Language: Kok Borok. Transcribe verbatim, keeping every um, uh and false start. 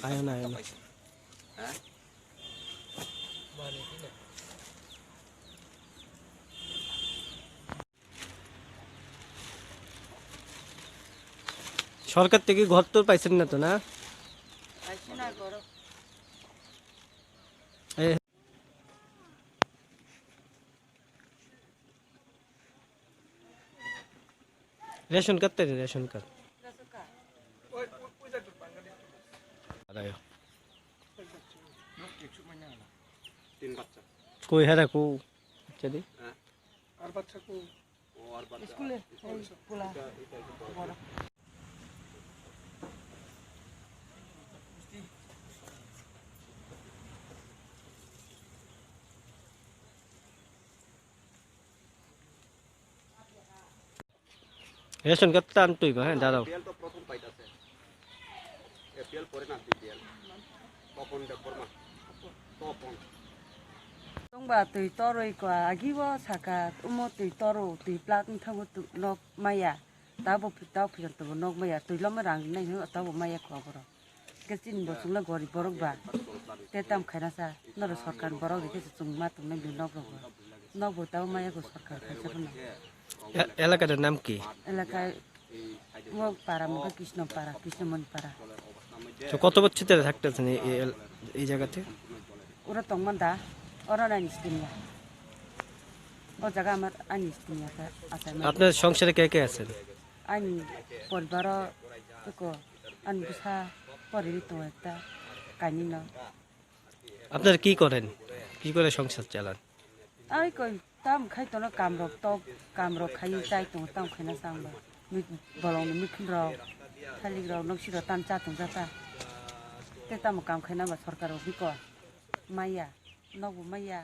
Ayun, ayun. সরকার থেকে ঘর তো পাইছেন না তো, না? পাইছি না ঘর। এ, রেশন কার্ড তো, রেশন কার্ড। আরে। তিন বাচ্চা। কই হারা কো? আচ্ছা দি। হ্যাঁ। আর বাচ্চা কো? স্কুলে এই পোলা বড়। রেশন কার্ড তো আনতোই বা, হ্যাঁ, দাঁড়াও। বিপিএল তো প্রথম পাইতাছে। এপিএল পরে না বিপিএল। তপন দেববর্মা। Tapan. Tongba twi torwi ko agi o saka, umo twi toro, twi plak wngthango tu-, nok maya. Tabo phi-, tabo phijan tobo nok maya. Twi loma rang nai hino tabo maya ko aboro. Ke chini bo chwngla gorib borok ba. Te tam khaina sa, noro sorkar borok rikhe se chwng ma tongnai bi nok rok bo. Nok bo tabo maya ko sorkar khaisa phano. এ-, এলাকাটার নাম কি? এলাকায় ও পাড়া মুখে কৃষ্ণপাড়া, কৃষ্ণমণি পাড়া। তো কত বছর ধরে থাকতেছেন এই, এই এল-, এই জায়গাতে? ওরা তখন দা, ওরা নাই নিস্তিনিয়া। ও জায়গা আমার আনি নিস্তিনিয়া আছে, আছে আমার। আপনার সংসারে কে কে আছেন? আনি পরিবার, তো কো, আনি বুসা, পরিবার তো একটা, কানি না। আপনারা কি করেন? কি করে সংসার চালান? Ai koi tam khai tono kam rok tok, kam rok khai chai tongo, tam khaina chang ba. Mi-, bolong ni mikhin rok, thalik rok, nok siro tan cha tong jata. Te tamo kam khaina ba sorkar rok biko maya, nok bo maya.